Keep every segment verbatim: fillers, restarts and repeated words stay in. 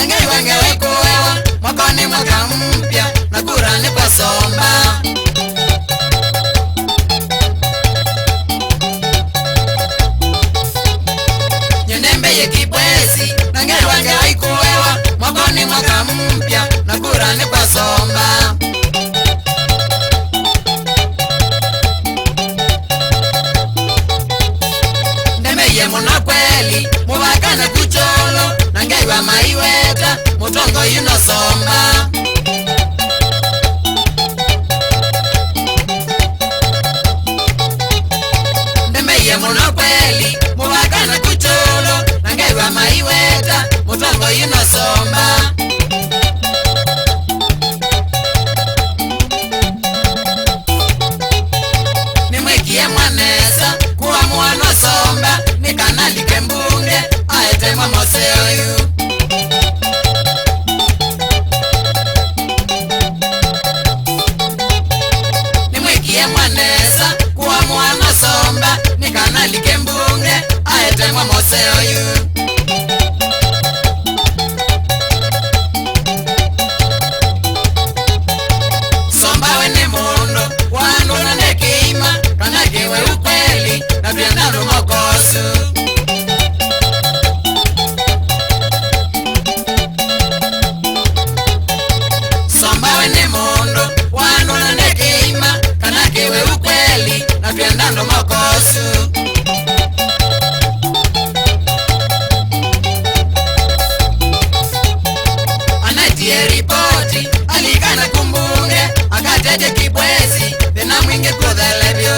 Ngai wange waikũewa, mwakonĩ mwaka mpya, na kura nĩ kwa Somba. Nyendembeye Kibwezi, na Ngai wange waikũewa, mwakonĩ mwaka mpya, na kura nĩ kwa Somba. Ndemeye mũno kweli, mũvaka na kucholo, na Ngai wa maiweta, mũtongoi no Somba. Ndemeye mũno kweli, mũvaka na kucholo, na Ngai wa maiweta, mũtongoi no Somba. Nĩmwĩkie mwanesa, kũamũa no Somba, nĩ kana alike mbunge, aetemwa moseo yu. Nĩmwĩkie mwanesa, kũamũa no Somba, nĩ kana alike mbunge, aetemwa moseo yu. Somba we nĩ mũndũ wa andũ na nĩ kĩima, kana kĩwe ukweli, na twenda andũ mokosu. Somba we nĩ mũndũ wa andũ na nĩ kĩima, kana kĩwe ukweli, na twenda andũ mokosu. Anatie ripoti, alikana kumbunge, akatete Kibwezi, thĩna mwingĩ kũthele vyũ.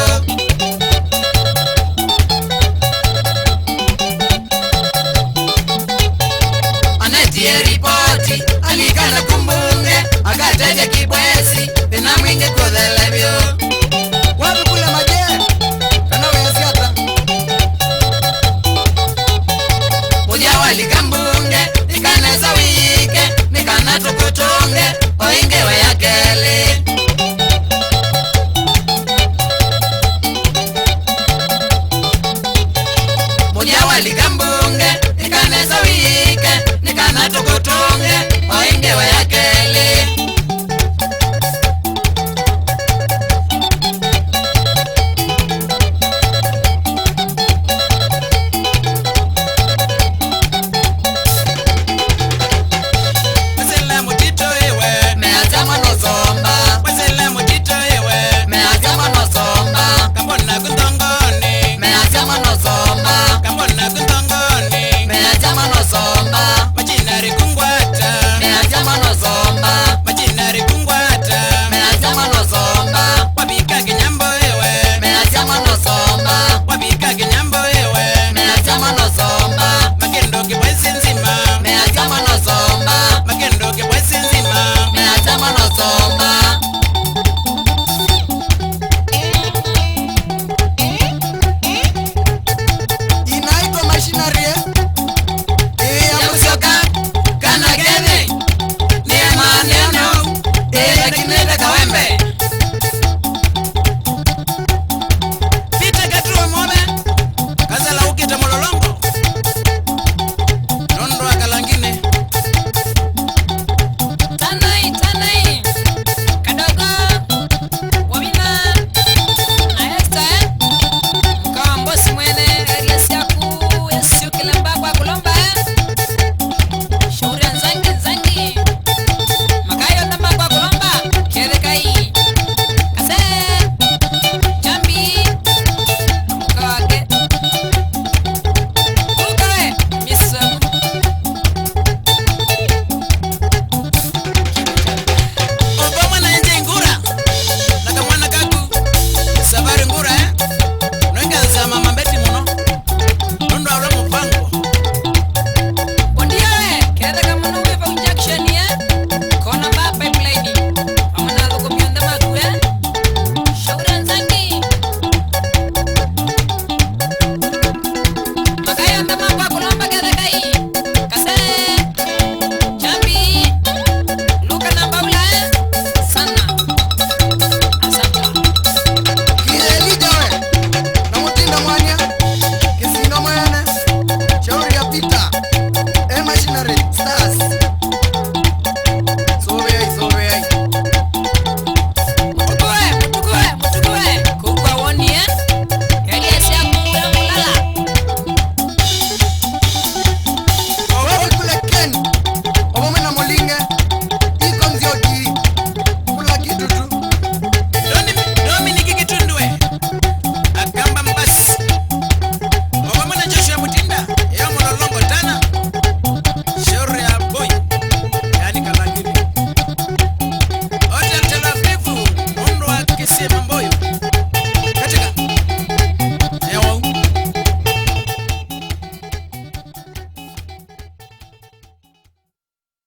Anetie ripoti, alikana kumbunge, akatete Kibwezi, thĩna mwingĩ kũthele vyũ. Wapi kule maje? Kana weasiata? Mũthya walika mbunge, ikanesa wĩyĩke, nĩ kana tũkũtũnge, o ĩngĩ we yake